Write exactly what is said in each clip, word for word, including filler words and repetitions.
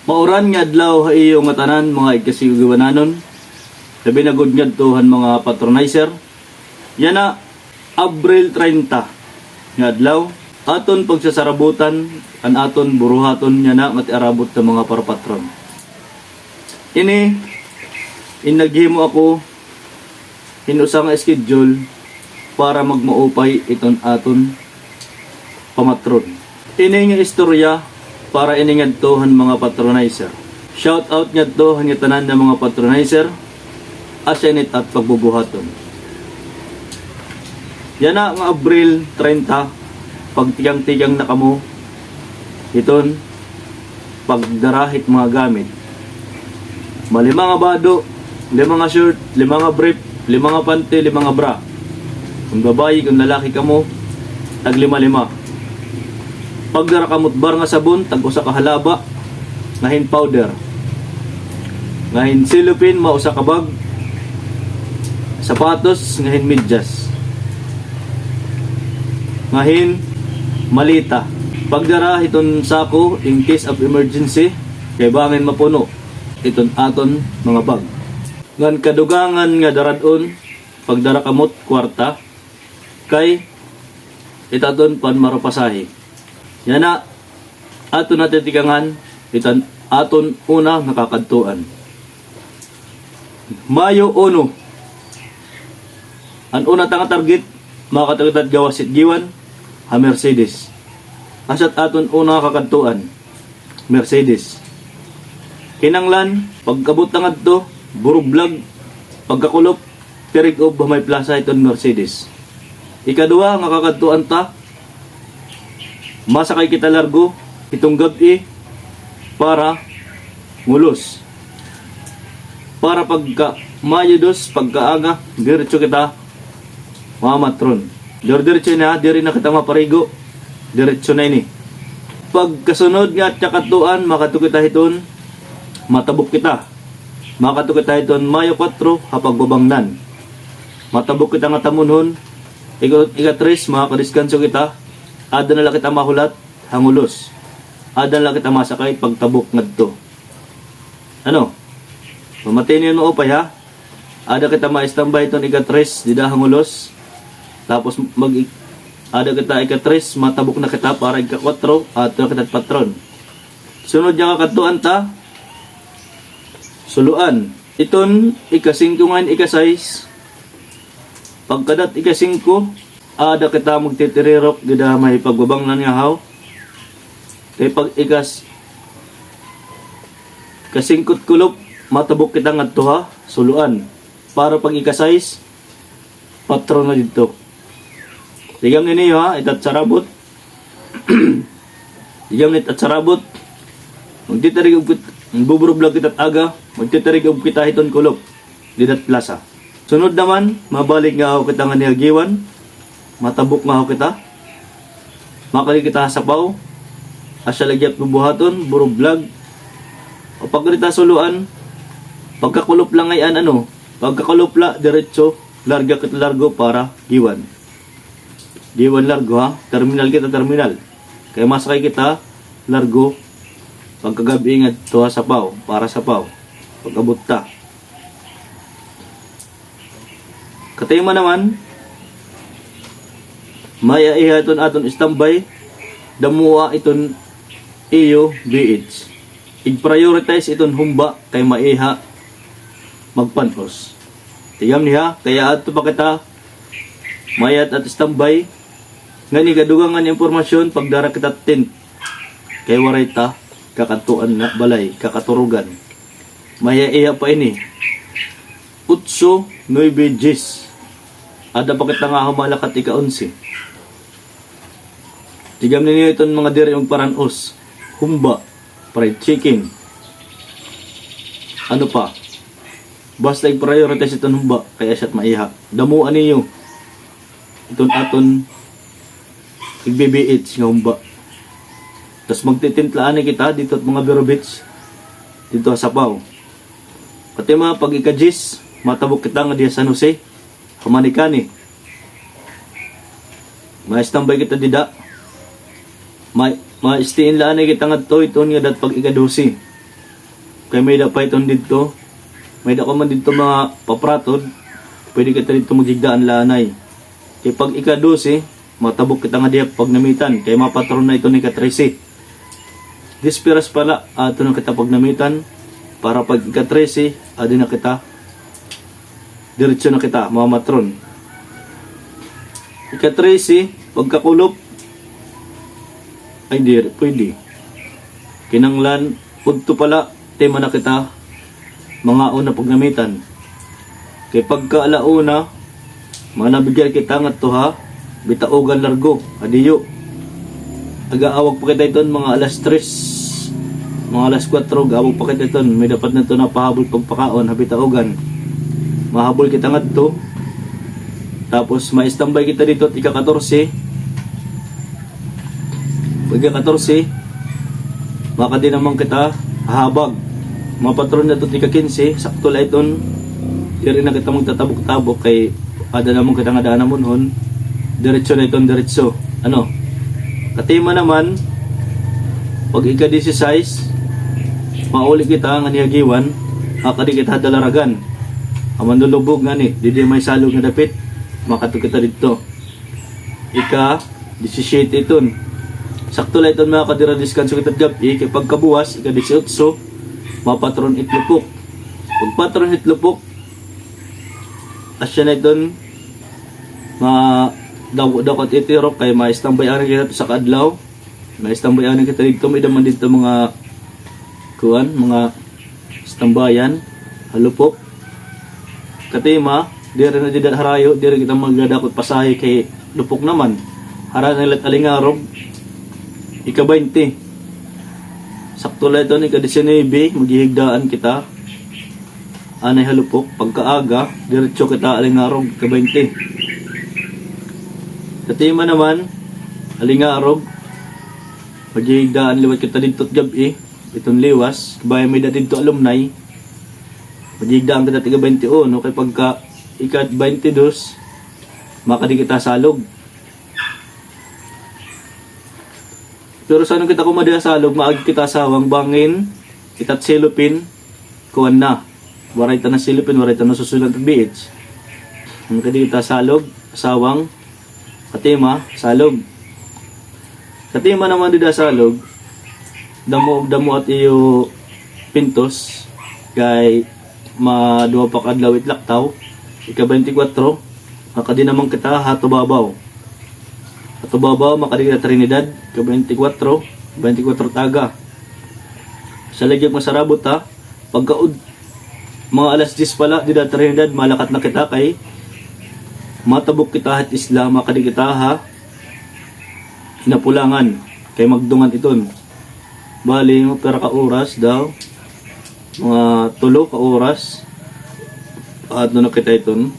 Mauran nga adlaw ha iyo ngatanan, mga igkasi-igwananon. Labi na gud ngadto han mga patronizer. Yana, Abril treinta nga adlaw, aton pagsasarabutan an aton buruhaton yana nga tiarabot nga mga parapatron. Ini, in naghimo ako hin usa nga schedule para magmaupay iton aton pamatron. Ini nga istorya para ini ngadto han mga patronizer. Shout out ngadto han ngatanan nga mga patronizer. Asya ini it at pagbubuhaton. Yana nga Abril treinta, pagtikang-tikang na kamo hiton pagdara hit mga gamit. Mga lima nga bado, lima nga short, lima nga brief, lima nga panty, lima nga bra. Kon babayi, kon lalaki kamo, tag lima-lima. Pagdara kamo it bar nga sabon, tag usa ka halaba, nga hin powder. Nga hin cellophane, mga usa ka bag. Sapatos, nga hin medyas. Nga hin maleta. Pagdara hiton sako in case of emergency, kay bangin mapuno iton aton mga bag. Ngan kadugangan nga darad-on, pagdara kamo it kwarta, kay it aton panmaropasahe. Yana, aton natitikangan, iton aton una nga kakadtuan. Mayo uno. An una ta nga target, makadto kita gawas hit Guiuan, ha Mercedes. Asya it aton una nga kakadtuan, Mercedes. Kinahanglan, pag-abot ta ngadto, Burublag, pagkakulop, tirig-ob ha may plaza hiton Mercedes. Ikaduha nga kakadtuan ta, masakay kita largo hiton gab-i para Mulos. Para pagka Mayo dos, pagkaaga, diretso kita mamatron. Dire-diretso ini, ha, diri na kita maparigo. Diretso na ini. Pagkasunod nga kakadtuan, makadto kita hiton, matabok kita. Makadto kita hiton Mayo kuwatro, ha Pagbabangnan. Matabok kita nga tamunhon. Ika-, ika-tres, makadiskanso kita. Ada na la kita mahulat ha Mulos. Ada na la kita masakay pagtabok ngadto. Ano? Pamati niyo maupay, ha? Ada kita ma-standby hiton ika-tres dida ha Mulos. Tapos mag-, ada kita ika-tres, matabok na kita para ika-kuwatro, adto na kita patron. Sunod nga kakadtuan ta, Suluan. Iton ika-singko ngan ika-sais. Pagkada hit ika-singko, ada kita magtitirirok dida ha may Pagbabangnan nga haw. Kay pag ikas-, kasingko hit kulop, matabok kita ngadto ha Suluan. Para pag ika-sais, patron na didto. Tigamni niyo, ha, it at sarabot. Tigamni it at sarabot. Magtitirig-ob kit-, magbuburublag kita hit aga, magtitirig-ob kita hiton kulop dida hit plaza. Sunod naman, mabalik nga haw kita nganhi ha Guiuan, matabok nga haw kita. Makadi kita ha Sapaw, asya la it bubuhaton, Burublag. O pagkadi ta ha Suluan, pagkakulop la ngay-an, ano, pagkakulop la, diretso, larga kita largo para Guiuan. Guiuan largo, ha, terminal kita, terminal. Kay masakay kita largo, pagkagab-i ngadto ha Sapaw, para Sapaw, pag-abot ta. Katima naman, may-a iha iton aton standby, damoa iton iyo B H. Ig-prioritize iton humba kay maiha magpan-os. Tigamni, ha, kay adto pa kita, may-a it standby, ngan ikadugangan impormasyon, pagdara kita tent. Kay waray ta kakadtuan nga balay, kakaturugan. May-a iha pa ini. Otso, nuebe, diyes. Ada pa kita nga humalakat ika-onse. Tigamni niyo iton mga diri magparan-os. Humba, fried chicken. Ano pa? Basta ig-prioritize iton humba, kay asya it maiha. Damoa niyo iton aton ig-B B H nga humba. Tas magti-tent la anay kita didto ha mga Vero Beach, didto ha Sapaw. Katima, pag ika-diyes, matabok kita ngadto ha San Jose, ha Manicani. Ma-standby kita dida. Ma-, ma-stay-in la anay kita ngadto hiton ngada hit pag ika-dose. Kay may-ada pa iton didto. May-ada ko man didto mga papratod. Pwede kita didto maghigdaan la anay. Kay pag ika-dose, matabok kita nga diha pagnamitan. Kay mapatron na iton ika-trese. Diyes piras pa la, ato na kita pagnamitan. Para pag ika-trese, adi na kita. Diretso na kita, mamatron. Ika-trese, pagkakulop. Ay, diri, pwede. Kinanglan, udto pa la, tima na kita, mangaon na pagnamitan. Kay pagka ala una, manabigyan kita ngadto ha Bitaugan Largo, Hadiyo. Agaawag pa kita iton mga alas tres, mga alas kuwatro, gaawag pa kita iton. May dapat na ito napahabol pagpakaon ha Bitaugan. Mahabol kita ngadto. Tapos, ma-standby kita didto, ika-katorse. Pagka-katorse, makadi naman kita ha Habag. Mapatron na ito ika-kinse, sakto la iton. Diri na kita magtatabok-tabok kay ada naman kita nga daan namunhon. Diretso na iton, diretso. Ano? Katima naman, pag ika-disisais, mauli kita nga nihagiwan, makadi kita ha Dalaragan. Aman lulubog ngani, didi may salog nga dapit, makadto kita didto. Ika-disisiyete iton. Sakto la iton, mga kadira, diskanso kita gab-i, kay pagkabuwas, ika-disiotso, mapatron it Lupok. Pagpatron it Lupok, asya na iton, ma-, daw-, dako it Tirok, kay ma-standby anay kita usa ka adlaw. Ma-standby anay kita didto, may-ada man didto mga kuan, mga standbayan ha Lupok. Katima, diri na dida harayo, diri kita magdadakop pasahe kay Lupok naman. Hara na la it Alingarog, ika-baynte. Sakto la iton, ika-disinuybe, maghihigdaan kita anay ha Lupok. Pagkaaga, diretso kita Alingarog, ika-baynte. Katima naman, Alingarog, maghihigdaan liwat kita didto gab-i. Iton liwas, kabay may-ada didto alumni. Maghigdaan kita ika-baynte uno, kay pagka ika-baynte dos, makadi kita Salog. Pero san-o kita kumadi ha Salog, maagi kita Sawang, bangin ita it silupin, kuan na. Waray ta na silupin, waray ta na susulan ta B H. Makadi kita Salog, Sawang, Katima, Salog. Katima naman dida Salog, damo, damo it iyo pintos, kay maduha pa ka adlaw it laktaw, ika-baynte kuwatro, makadi naman kita ha Tubabaw. Ha Tubabaw, makadi kita Trinidad, ika-baynte kuwatro, baynte kuwatro taga. Sa lagi masarabot ha, pagkaud-, mga alas diyes pa la, dida Trinidad, malakat na kita kay matabok kita ha isla, makadi kita ha Hinapulangan, kay magdungan iton. Bali, mga pira ka oras daw, mga tulo ka oras, adto na kita iton.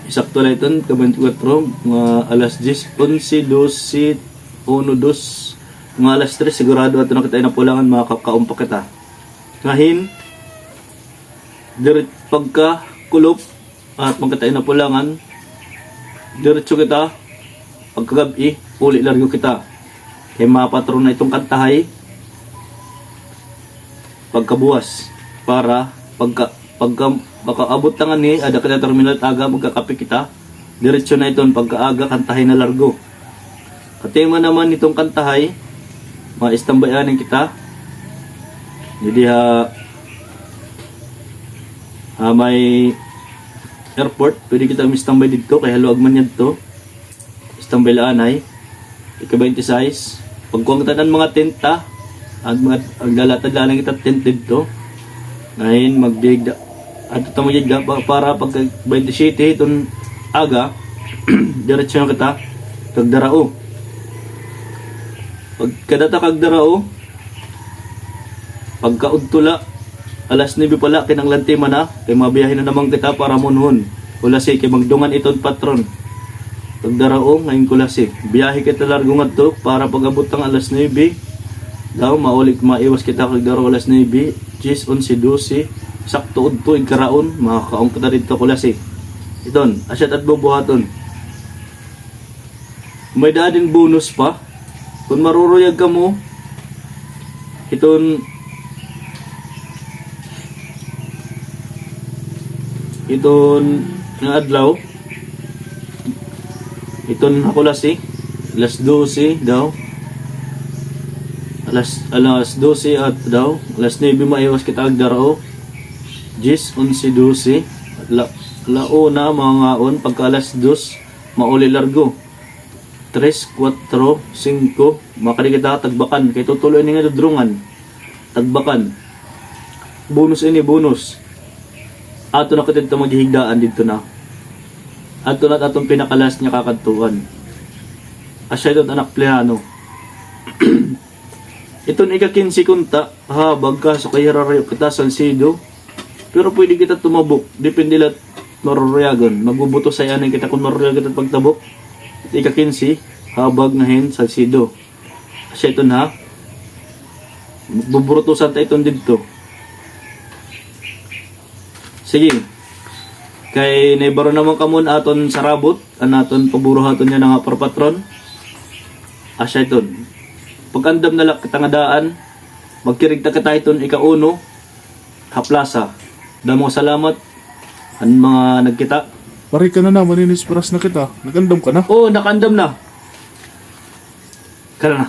Isakto la iton, ika-baynte kuwatro, mga alas diyes, onse, dose, uno, dos, mga alas tres, sigurado adto na kita Hinapulangan, makakaon pa kita. Ngahin, diri pagkakulop, at pagkatay Hinapulangan, diretso kita, pagkagab-i, uli largo kita. Kay mapatron na iton Kantahay, pagkabuwas, para pagka, pagka, makaabot na ngani, ada kita terminal it aga, magkakape kita, diretso na iton pagkaaga, Kantahay na largo. Katima naman iton Kantahay, ma-standby anay kita. Didi ha, ha may airport, pwede kita ma-standby didto, kay haluag man yadto. Standby la anay. Ika-baynte sais. Pagkuha kita han mga tent, ha? An mga, maglalatad la anay kita tent didto. Ngahin, magbigda. Adto ta magbigda pa, para pagka baynte siyete iton aga, diretso na kita kag Darao. Pagkadata kag Darao, pagkaudto la, alas nuebe pa la, kinahanglan tima na, kay mabiyahe na naman kita para Munhon. Culasi, kay magdungan iton patron. Pagdarao, ngahin Culasi. Biyahe kita largo ngadto para pag-abot nga alas nuebe. Daw, mauli, maiwas kita kag Darao alas nuebe, diyes, onse, dose. Sakto udto, igkaraon, makakaon kita didto Culasi. Iton, asya it at bubuhaton. May-ada dida bonus pa. Kon maruruyag kamo hiton Iton nga adlaw, iton ha Culasi, alas dose daw. Alas, alas dose at daw, alas nuebe maiwas kita agdara, o. Diyes, onse, dose. At la, la una, mangangaon, pagka alas dos, mauli largo. Tres, kuwatro, singko, makadi kita Tagbakan. Kay tutulo ini nga dudrungan. Tagbakan. Bonus ini, bonus. Ato na kita didto maghihigdaan didto na. Ato na aton pinaka-last nga kakadtuan. Asya iton anak plehano. Iton ika-kinse kunta, habag, kaso kay hirarayo kita, Salcedo. Pero pwede kita tumabok. Depende la, maruruyagan. Magbubuto sa iyan kita kung maruruyagan kita pagtabok. Ika-kinse, habag nga hin Salcedo. Asya iton, ha? Buburutusan ta iton didto. Sige. Kay naibaro naman kamo an aton sarabot, an aton paburuhaton niyan nga parapatron. Asya iton. Pag-andam na la kita nga daan, magkirigta kita iton ika-uno ha plaza. Damo nga salamat an mga nagkita. Pare ka na na, maninisperas na kita. Nag-andam ka na? Oo, nakaandam na. Kana na.